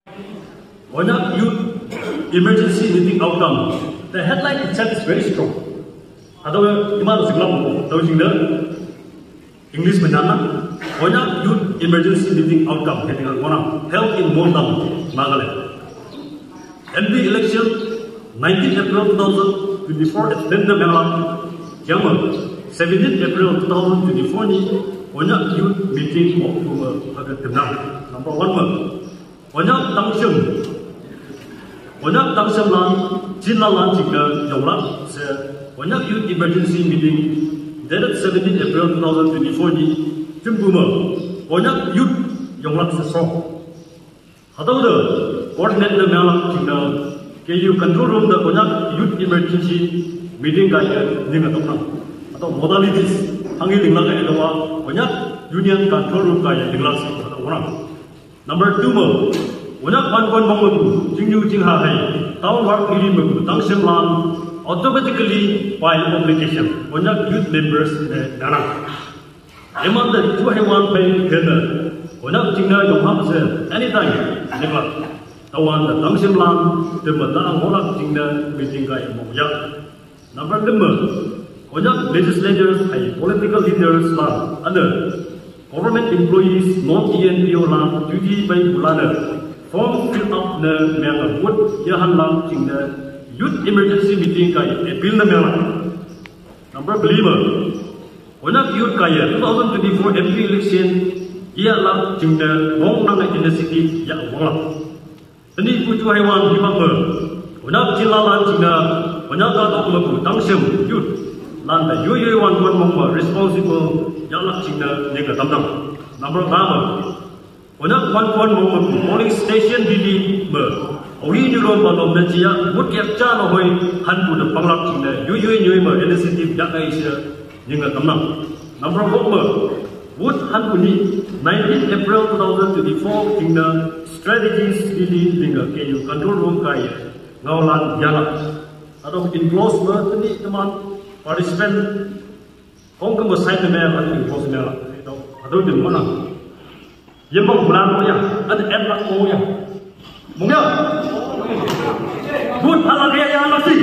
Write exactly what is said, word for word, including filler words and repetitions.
Konyak Youth Emergency Meeting Outcome. The headline itself is very strong. Hatüo iman singlam tao jingde English me nyanna. Konyak Youth Emergency Meeting Outcome heading a kona. Held in Moltam, Nagaland. M P election, nineteenth April two thousand twenty-four at ten a.m. Yama, seventeenth April two thousand twenty-four ni Konyak Youth Meeting of October haga temnang. Number one me. Konyak Tangshim. Konyak Tangshim lan, Chinla lan jingke yonglak she, Konyak Youth Emergency Meeting, dated seventeenth April two thousand twenty-four ni, Chimbume, Konyak Youth yonglak she so. Hatüo de, coordinate ne menglak jingke, K U control room de Konyak Youth Emergency Meeting kaiye linge toknang. Hatüo modalities, hanghi linglak kaiye taowa, Konyak Union control room kaiye linglak she, hatüo wonang. Number two me, Konyak pankon mong mepu, jingyu jingha hei, town work iri mepu, tangshim lan, automatically by obligation, Konyak youth members ne nanang. Eman de ju hei wan pei kene, Konyak jingne yongham she, anytime, neglak. Taowan de tangshim lan, teme ta ngolak jingne meeting kai mo ya. Number lima, Konyak legislators hei political leaders lan, ane government employees, non T N P O lan, duty bai bulane, form fill up ne menga vote yahan lan jingne, youth emergency meeting kai appeal ne menga. Number lima, Konyak youth kaiye two thousand twenty-four M P election yalan jingne, wong nang initiative ya wonglak. Teni kuju haiwan himak me, Konyak Chinla lan jingne, Konyak katok mepu tangshim youth lan te yoi yoi wan wan mong me responsible yahlak jingne nyinge tamnang. Number lima, Konyak wan wan mong mepu polling station dili me, ohi nyurom balom ne jia, mut yak ja ne hoi, hanpu ne panglak jingne, yoi yoi nyoi me initiative yak ai she, nyinge tamnang. Number four me, Wood hanpu ni, nineteenth April two thousand twenty-four jingne, strategies dili linge K U control room kaiye, ngaolan yahlak. Hatüo enclose me, teni teman participant, kongke me side me, hatüo enclose me, hatüo, hatüo jing mana. Yemang bulan mo ya, ade app lak mo ya. Mong ya. Wood halak ya, ya lak si.